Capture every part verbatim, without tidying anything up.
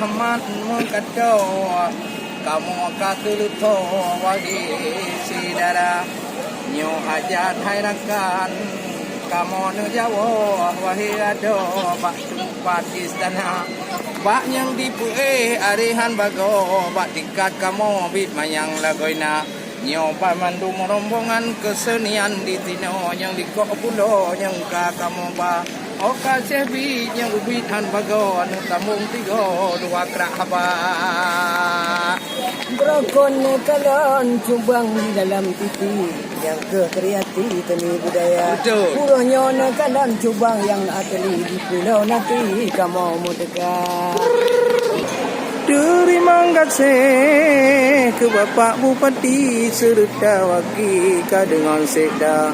Rahmat meukato, kamoe ka teuleutho, wahé syedara. Nyoe hajat hai rakan, kamoe neujaweueb, wahé adoe, bak teumpat istana. Bak nyang dipeuéh aréhan bagoe, bak tingkat kamoe biet manyang lagoina. Nyoe banmandum rombongan keuseunian di sinoe nyang likok pulo nyang ka kamoe ba. Oka seh biet nyang ubit han bagoe, neutambong tigo dua krak haba. Beurokon neukalon cubang di dalam titi, nyang keuh kreatif seni budaya. Betul. Uroe nyoe neukalon cubang nyang asli di Pulo Nati kamoe meudeka. Teurimong gaséh keu Bapak Bupati seureuta waki ka deungon sekda,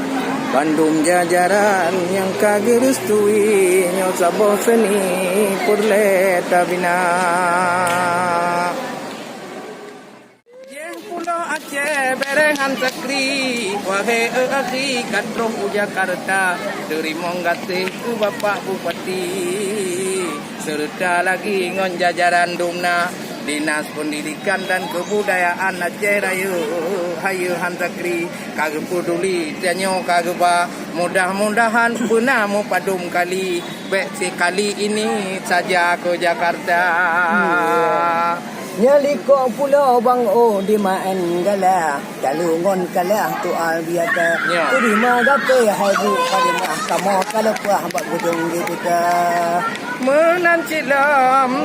bandum jajaran nyang ka geurestui nyoe saboh seuni peureulée tabina. Jéh pulo Aceh béreng han sakri, wahé akhi ka troh u Jakarta, teurimong gaséh keu Bapak Bupati. Seureuta lagi ngon jajaran dumna, Dinas Pendidikan dan Kebudayaan Aceh Rayeuk, hayeue han sakri, ka geupeuduli tanyoe ka geuba. Mudah-mudahan beuna mupadum kali, bék sikali ini saja ke Jakarta. Nyoe likok pulo bang oh dimaén gala. Talu ngon kalah tual biasa. Ya. Terima gaséh hai bu kalimah kamoe ka leupah bak gudong di buta. Meunan cit lom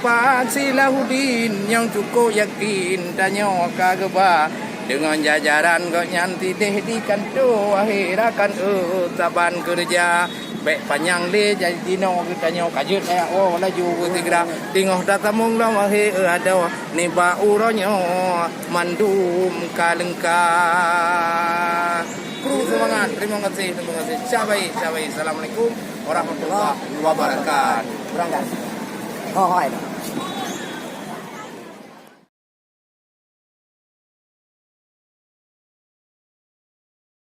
Pak Silahudin nyang cukup yakin tanyoe ka geuba. Deungon jajaran gobnyan sideh di kanto, wahé rakan, eh, saban keureuja. Bék panyang lé jinoe geutanyoe ka jeuet ayat woe laju beusigra. Teungoh tatamong lom wahé adoe nibak uroe nyoe mandum ka leungka. Kru seumangat, terima kasih, terima kasih. Cabai, cabai. Assalamualaikum warahmatullahi wabarakatuh. Kurang dah. Oh, hai.